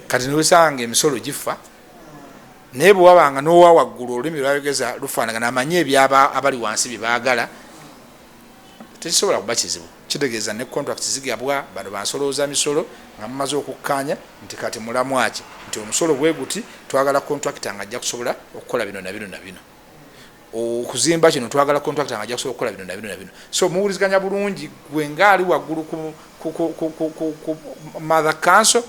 S1: Kati niwesanga emisolo gifa. Naye bwe wabanga n'owa waggulu olulimi lwayogeza lufaanagana, amanyi ebyaba abali wansi bye baagala, tekisobola kuba kizibu. Kitegeeza ne contracts zigabwa bano bansolooza misolo nga mumaze okukkaanya nti kati mulamwaki, nti omusolo bwe guti, twagala contractor nga ajja kusobola okukola bino na bino na bino, okuzimba kino twagala contractor nga ajja kusobola okukola bino na bino na bino. So muwuliziganya bulungi, gwe ngaali waggulu ku mother council,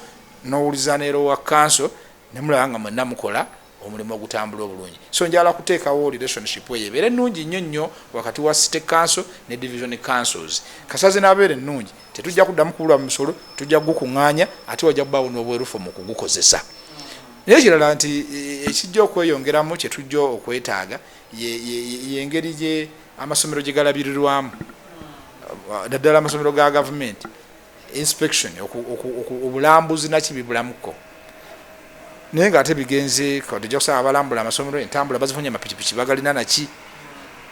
S1: n'owuliza ne lower council, nemulaba nga mwenna mukola omulimu ogutambula obulungi. So njagala kuteekawo relationship eyo ebeera ennungi nnyo nnyo wakati wa city council ne division councils. Kasaze n'abeera ennungi, tetujja kuddamu kubulwa mu musolo, tujja kugukuŋŋaanya, ate wajja kubaawo n'obwerufu mu kugukozesa. Naye ekirala nti ekijja okweyongeramu kyetujja okwetaaga yengeri gye amasomero gye galabirirwamu, naddala amasomero ga gavumenti, inspection, obulambuzi naki bibulamuko. Naye nga ate bigenze, tujja kusaba abalambula amasomero, entambula bazifunye, amapikipiki bagalina naki.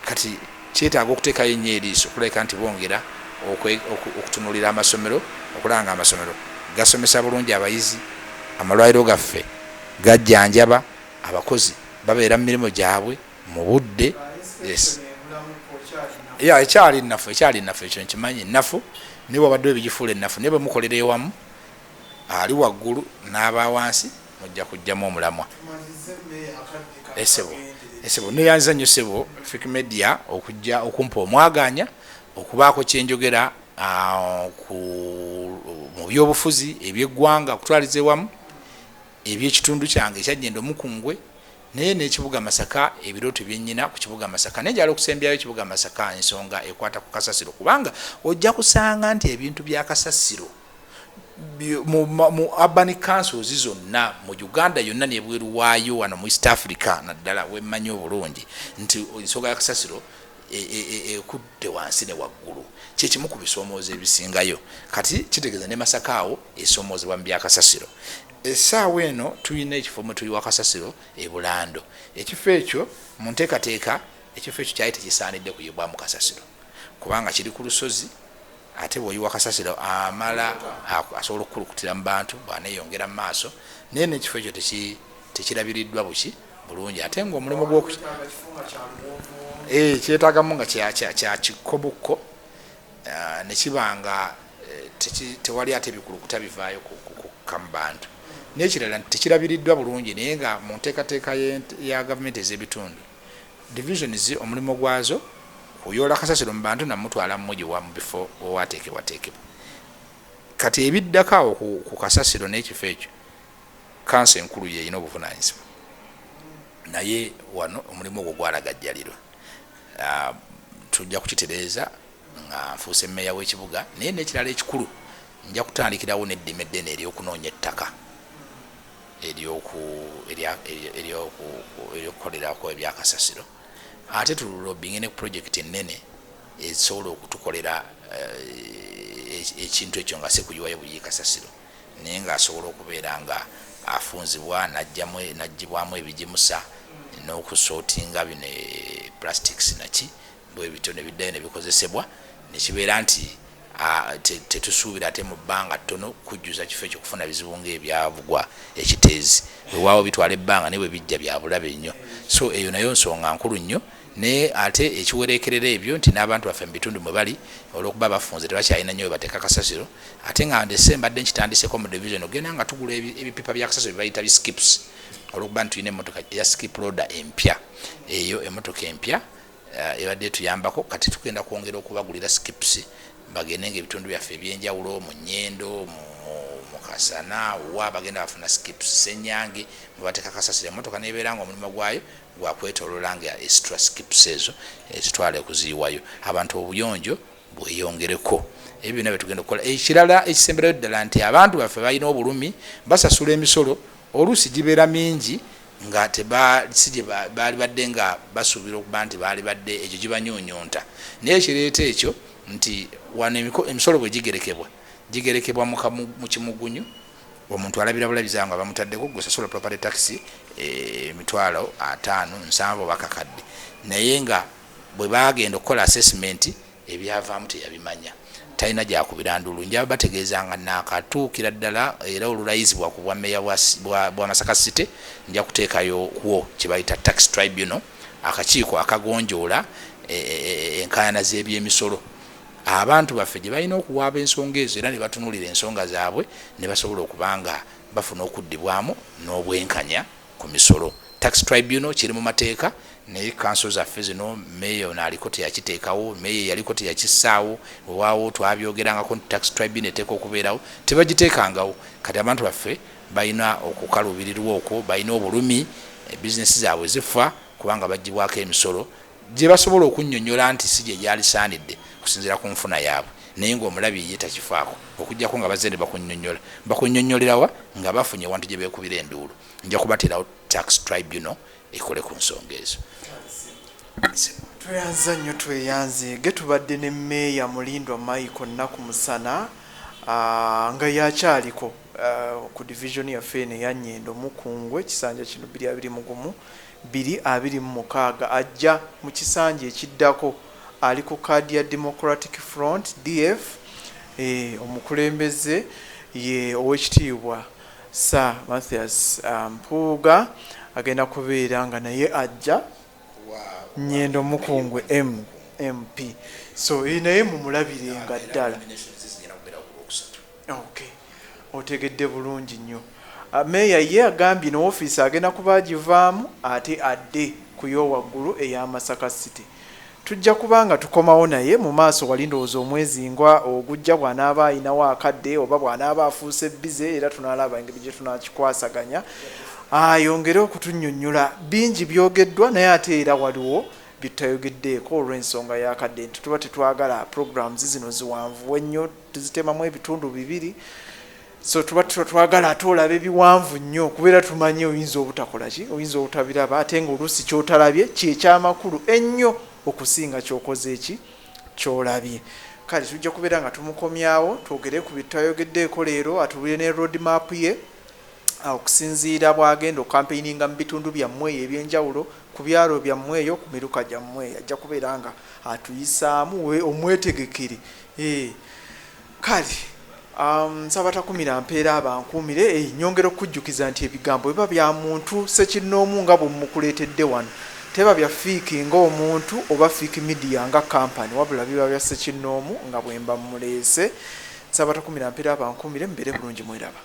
S1: Kati kyetaaga okuteekayo ennyo eriiso okulabika nti bongera okutunulira amasomero, okulaba nga amasomero Gasomesa bulungi abayizi, amalwaliro gaffe gajjanjaba, abakozi babeera mu mirimu gyabwe mu budde. Yes, ya ekyali nnafu, ekyali nnafu, ekyo nkimanyi nnafu, naye wabaddewo ebigifuula ennafu. Naye bwe mukolera ewamu, ali waggulu n'aba wansi, mujja kujjamu omulamwa. Esebo, esebo, neyanza nnyo sebo Fik Media okujja okumpa omwaganya okubaako kyenjogera mu byobufuzi ebyeggwanga okutwaliza ewamu, ebyekitundu kyange ekyajjenda omukungwe, naye n'ekibuga Masaka, ebirooto byennyina ku kibuga Masaka. Naye njala okusembyayo ekibuga Masaka, ensonga ekwata ku kasasiro, kubanga ojja kusanga nti ebintu bya kasasiro mu urban councils zonna mu Uganda yonna nebweru waayo, wano mu East Africa naddala wemmanyi obulungi, nti ensonga ya kasasiro ekudde wansi ne waggulu, kyekimu ku bisoomoozo ebisingayo. Kati kitegeeza ne Masaka awo esoomoozebwa mu byakasasiro. Essaawa eno tulina ekifo mwe tuyiwa kasasiro e Bulando. Ekifo ekyo mu nteekateeka, ekifo ekyo kyali tekisaanidde kuyibwamu kasasiro, kubanga kiri ku lusozi, ate bw'oyiwa kasasiro amala asobola okukulukutira mu bantu bw'aneeyongera mu maaso. Naye n'ekifo ekyo tekirabiriddwa buki bulungi, ate ng'omulimu gw'oku kyetaagamu nga kya kikobukko, ne kiba nga tewali ate bikulukuta bivaayo kukka mu bantu. N'ekirala nti tekirabiriddwa bulungi, naye nga mu nteekateeka ya gavumenti ez'ebitundu, divisions, omulimu gwazo kuyoola kasasiro mu bantu namutwala mumugiwa mu bifo owateekebwateekebwa. Kati ebiddako awo ku kasasiro n'ekifo ekyo, kanso enkulu yeyina obuvunanyizibwa, naye wano omulimu ogwo gwalagajjalirwa. Tujja kukitereeza nga nfuuse meeya w'ekibuga. Naye n'ekirala ekikulu, nja kutandikirawo n'eddima eddene ery'okunoonya ettaka eryokukolerako ebyakasasiro, ate tulobinge ne project ennene esobola okutukolera ekintu ekyo, nga si kuyiwayo buyi kasasiro, naye ng'asobola okubeera nga afunzibwa n'aggyibwamu ebigimusa n'okusootinga bino plastics naki bwe bityo, ne biddayo ne bikozesebwa, nekibeera nti tetusuubira ate mu bbanga ttono kujjuza kifo ekyo kufuna bizibu ngaebyavugwa ekiteezi. Wewaawo bitwala ebbanga, naye bwe bijja byabulabe nnyo. So eyo nayo nsonga nkulu nnyo. Naye ate ekiwerekerera ebyo nti n'abantu baffe mu bitundu mwe bali, olwokuba bafunze, tebakyalina nnyo we bateeka kasasiro. Ate nga ndese mbadde nkitandiseko mu division ogenda nga tugula ebipipa bya kasasiro byebayita bi skips, olwokuba nti tulina emmotoka eya skip loader empya. Eyo emmotoka empya ebadde etuyambako. Kati tugenda kwongera okubagulira skips, bagende nga ebitundu byaffe ebyenjawulo, mu Nyendo, mu Kasana, wa bagenda bafuna skips, Senyange, mwebateeka kasasiro, emmotoka nebeera nga omulimu gwayo gwakwetolola nga extra skips ezo ezitwala okuziyiwayo. Abantu obuyonjo bweyongereko. Ebyo byonna byetugenda okukola. Ekirala ekisemberayo ddala nti abantu baffe balina obulumi, basasula emisolo, oluusi gibeera mingi nga si gye baali badde nga basuubira okuba nti baali badde ekyo gibanyunyunta. Naye ekireeta ekyo nti wano emisolo bwe gigerekebwa, gigerekebwa mu kimugunyu. Omuntu alabira bulabiza nga bamutaddeko, gwe sasula property tax 500,000, 70 oba kakadde, naye nga bwe bagenda okukola assessment ebyavaamu teyabimanya, talina gyakubira ndulu. Njaba bategeeza nga nakatuukira ddala era olulayizibwa ku bwameeya bwa Masaka City, nja kuteekayo kwo kyebayita tax tribunal, akakiiko akagonjoola enkaayana z'ebyemisolo, abantu baffe gye balina okuwaaba ensonga ezo, era ne batunuulira ensonga zaabwe ne basobola okuba nga bafuna okuddibwamu n'obwenkanya ku misolo. Tax tribunal kiri mu mateeka, naye kanso zaffe zino, meeya ono aliko teyakiteekawo, meeya yaliko teyakissaawo. Wewaawo twabyogerangako nti tax tribunal eteeka okubeerawo, tebagiteekangawo. Kati abantu baffe balina okukaluubirirwa okwo, balina obulumi, bizinesi zaabwe zifa kubanga bagibwako emisolo gye basobola okunnyonnyola nti si gye gyalisaanidde kusinziira ku nfuna yaabwe, naye ngaomulabi ye takifaako, okugjako nga bazze ne bakunnyonnyola. Bakunnyonnyolerawa? Nga bafunye ewantu gye beekubira enduulu. Nja kubateerawo tax tribunal ekole ku nsonga ezo.
S2: Tweyanza nnyo, tweyanzeege. Tubadde ne Meeya Mulindwa Michael Nnaku Musana, nga yakyaliko ku division yaffe eno eya Nyendo Mukungwe, ekisanja kino 2021 2026. Ajja mu kisanja ekiddako, ali ku kaadi ya Democratic Front, DF, omukulembeze. Ye Owekitiibwa Sir Mathias Mpuuga agenda kubeera nga naye ajja Nyendo Mukungwe MP. So naye mumulabirenga ddala. Okay, otegedde bulungi nnyo. Meeya ye agambye ne ofiisi agenda kuba agivaamu ate adde ku y'owaggulu eya Masaka City. Tujja kuba nga tukomawo naye mu maaso wali, ndowooza omwezi nga ogujja, bw'anaaba ayinawo akadde oba bw'anaaba afuuse busy, era tunaalaba engeri gye tunakikwasaganya ayongere okutunnyonnyola. Bingi byogeddwa, naye ate era waliwo byetutayogeddeeko olw'ensonga y'akadde, nti tuba tetwagala programs zino ziwanvuwe nnyo, tuzitemamu ebitundu bibiri. So tuba twagala ate olaba ebiwanvu nnyo, kubeera tumanyi oyinza obutakola ki, oyinza obutabiraba, ate nga oluusi kyotalabye kyekyamakulu ennyo okusinga kyokoze eki kyolabye. Kale tujja kubeera nga tumukomyawo twogere ku byetutayogeddeeko leero, atubulire ne road map ye okusinziira bwagenda okukampeininga mu bitundu byammwe eyo ebyenjawulo, ku byalo byammwe eyo, ku miruka gyammwe eyo. Ajja kubeera nga atuyisaamu omwetegekere. Kale nsaba takumira mpeera abankuumire. Nyongera okujjukiza nti ebigambo biba bya muntu sekinnoomu nga bwe mukuleetedde wano, teba bya Fiiki ng'omuntu oba Fiiki Media nga kampani, wabula biba bya sekinnoomu nga bwe mba muleese. Nsaba takumira mpeera abankuumire, mubeere bulungi, mweraba.